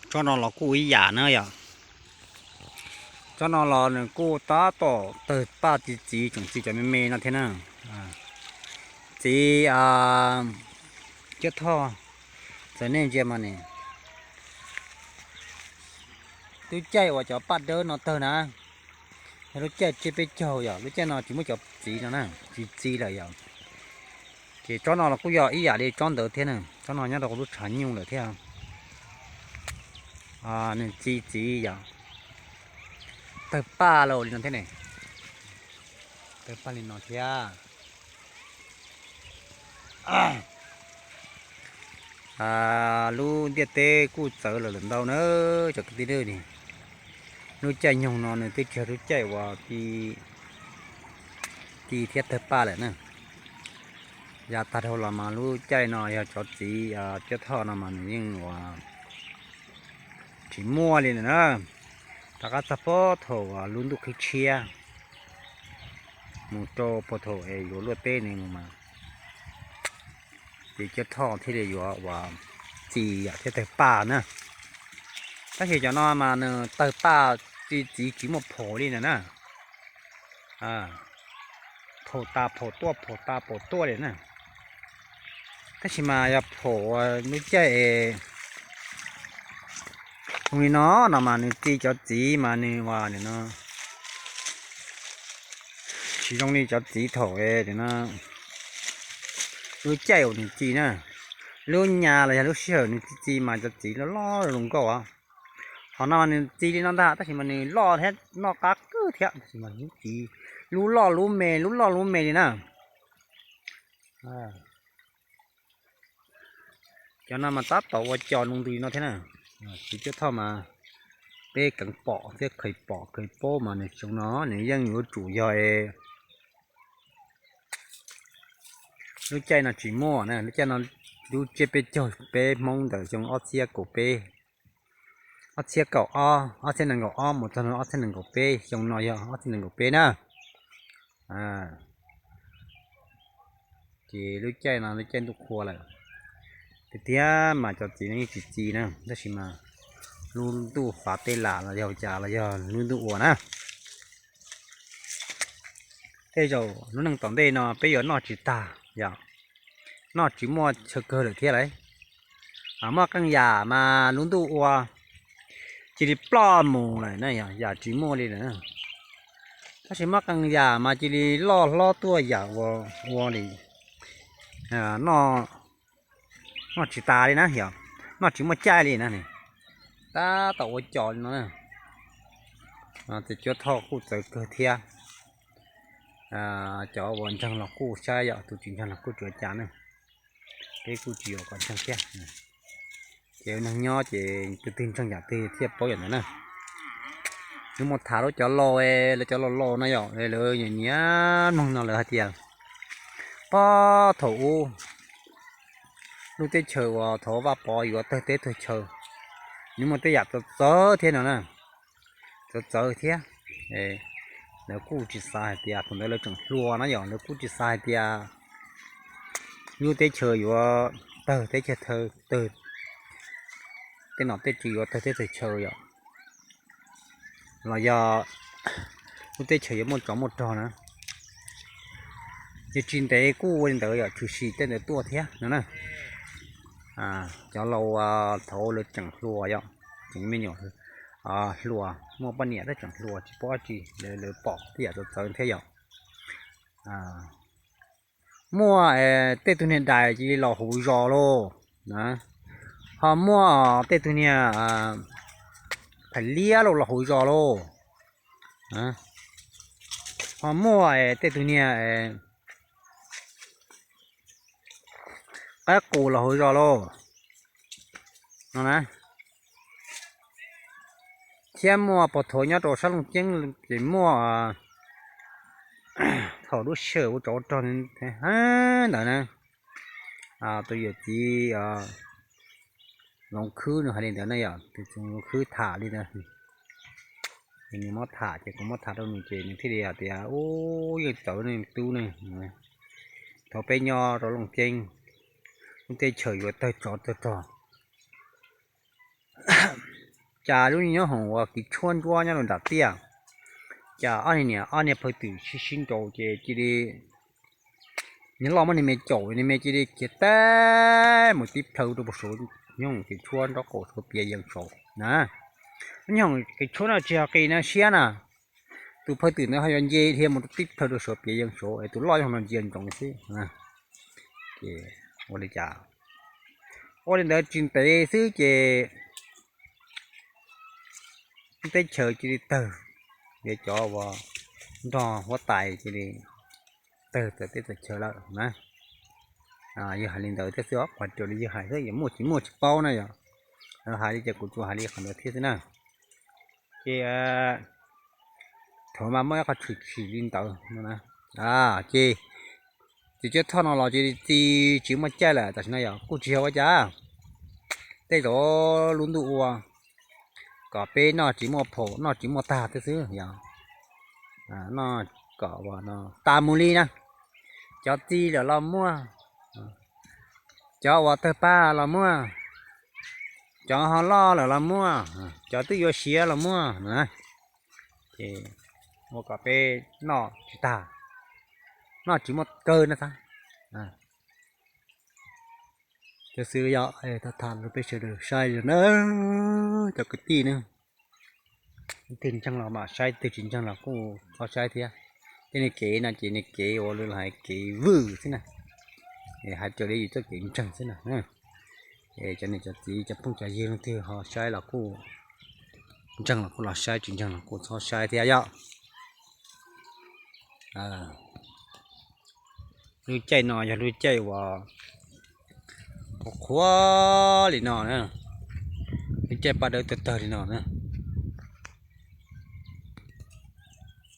Tsob no los kuj ib yam na yom. Tsob no los nws kuj tab tom tawg paj txiv txiv tseem txiv cov me me no thiab na. Txiv Cuab Thoj, txawm nej ntsia mas ne, lub caij uas cov paj dawb no tawg na, yog lub caij tsiab peb caug yom, lub caij no tsis muaj cov txiv no na, tsis txiv lawm yom. Ces tsob no los kuj yog ib yam li tsob ntawd thiab na, tsob no nyob rau lub tshav nyuj lawm thiab. Nws txi txiv yom, tawg paj los li no thiab ne, tawg paj li no thiab. Lub ntiaj teb kuj txawv lawm lawm ntau na, cov kwv tij ne. Lub caij nyoog no nws twb tsis yog lub caij uas ci thiab tawg paj lawm na. Yav tag dhau los mas lub caij no yog cov txiv Cuab Thoj no mas nws yeej uas tsis muaj li lawm na. Rov qab txog puag thaum lub ntuj qhib tshiab mus rau puag thaum es yuav luaj teb nws mus mas ces Cuab Thoj thiaj li yuav uas txi yom thiab tawg paj na. Tab sis cov no mas nws tawg paj txi txiv tsis muaj phom li na na. Phom tas phom tuaj phom tas phom tuaj li na. Tab sis mas yog phom lub caij zoo li no no mas nws txi cov txiv mas nws uas no tsis zoo li cov txiv thaum no lub caij uas nws txi na, lub nyas los yog lub sij hawm nws txi txi mas cov txiv loj loj zoo nkauj os. Qhov no mas nws txi li no ntag tab sis mas nws loj thiab noj qab kawg thiab tab sis mas lub txiv lub loj lub me lub loj lub me li na. Cov no mas tab tom ua cos nroo ntws no thiab na. Txiv Cuab Thoj mas peb keev pom thiab kheev pom kheev paub mas nws xyoo no nws yeej yuav tsum yog lub caij no tsis muaj na, lub caij no lub tsiab peb caug peb Hmoob ntawm xyoo ob txhiab kaum peb, ob txhiab kaum ob, ob txhiab nees nkaum ob mus txog ob txhiab nees nkaum peb, xyoo no yog ob txhiab nees nkaum peb na. Ces lub caij no lub caij ntuj qhua lawm tiag tiag mas cov txiv no yeej tsis txi na, tab sis mas lub ntuj fav tej lam los yog cas los yog lub ntuj ua na. Tej zaum lub neej tom ntej no peb yuav noj tsis tag yom, noj tsis muaj chaw kawg lawm thiab lauj. Muaj qee yam mas lub ntuj ua cia li ploj mus lawm na, yam tsis muaj li lawm. Tab sis muaj qee yam mas cia li loj hlob tuaj yam ua li noj tsis tas li na yom, noj tsis muaj caij li na. Tab tom ua cos li no na. Ces Cuab Thoj kuj txawv kawg thiab. Cov uas ntseeg los kuj saib yom, tus tsis ntseeg los kuj tsis ua cas na. Peb kuj tsis yuav kom ntseeg thiab. Ces neeg nyob ces tus twg ntseeg yam twg thiaj paub yam ntawd na. Nws mus tham rau cov laus, lawv cov laus laus no yom, lawv nyiam nyiam mloog no lawv hais tias puag thaum ub lub teb chaws uas thaum Vaj Pov yuav tawg teb tawg chaw, nws muaj tej yam txawv txawv thiab no na. Txawv txawv thiab. Lawv kuj tsis xav hais tias thaum ntawd lawv tseem hluas na yom, lawv kuj tsis xav hais tias lub teb chaws yuav tawg teb chaws, tawg tej nom tej tswv, yuav tawg teb tawg chaw yom, los yog lub teb chaws yuav muaj tsov muaj rog na. Ces tsis ntev kuj ua li ntawd yom, tshwm sim tej ntawd tuaj thiab no na. Cov laus thaum lawv tseem hluas yom, tseem me nyuam hluas, muaj poj niam thiab tseem hluas tsis paub dab tsi, lawv pom tej yam txawv txawv thiab yom. Muaj tej tug niag dais cia li los hauv zos lauj, ho muaj tej tug niag phais liab los hauv zos lauj, ho muaj tej tug niag qaib qus los hauv zos lauj no na, thiab muaj pos thuav nyob rau sab Looj Ceeb ces muaj thaum lub sij hawm ua tsov ua rog ntawd na, tus yawm txiv Zoov Khwb nws hais li ntawd na yom, tus Zoov Khwb tham li ntawd. Nws muab tham ces kuv muab tham rau nws ces nws thiaj li hais tias, ub, yeej txawv ne tub ne, thaum peb nyob rau Looj Ceeb, lub teb chaws yuav tawg tsov tawg rog, cas lub nyob hoom uas kev tshuab ntsuab nyob rau nram tiaj, cas ob niag niam ob niag phawj twm sib sib nraus ces cia li niag loj muab niag me caum, niag me cia li khiav tag mus tib plhaw rau puag saud nyob hoom kev tshuab nraub qaum Suav piav yees saud na. Nyob hoom kev tshuab no tsis yog qis na siab na, tus phawj twm ntawd ho yuav nce dhia mus rau tib plhaw rau Suav piav yees saud es tus loj nyob hoom no ntsia ntsoov xwb. Ces ua li cas, ua li ntawd tsis ntev xwb ces lub teb chaws cia li tawg, yog cov uas nrog huab tais cia li tawg txawv teb txawv chaw lawm na. Yog hais li ntawd thiab xwb os, qhov raws li yawg hais xwb, yog muaj tsis muaj tsis paub na yog. Hais li ces kuv tsuas hais li qhov ntawd thiab xwb na. Ces thaum mas muaj ib qho tshwm sim li ntawd no na. Ces txiv Tshiab Thoj no los ces txiv tsis muaj caij lawm, tam sim no yog kuj tsis yog ua cas, tej zaum lub ntuj ua kom peb noj tsis muaj phaum noj tsis muaj tag thiab xwb yog. Noj kom tas mus li na, cov txi lawm los muaj, cov uas tawg pag los muaj, cov ho loj lawm los muaj, cov twb yuav siav los muaj na. Ces ua kom peb noj tsis tag, noj tsis muaj kawg na xav. Cov xwb yog tham tham rau peb sawv daws saib na, cov kwv tij na. Leej twg ntseeg los mam saib, leej twg tsis ntseeg los kuj txhob saib thiab. Tej niag kev no ces niag kev uas lawv hais kev vwj xwb na, hais raws li yus txoj kev ntseeg xwb na. Cov niam cov txiv cov phooj cov ywg leej twg ho saib los kuj, ntseeg los kuj los saib, tsis ntseeg los kuj txhob saib thiab yom. Lub caij no yog lub caij uas qhuav qhuav li no na, lub caij paj dawb tawg tawg li no na.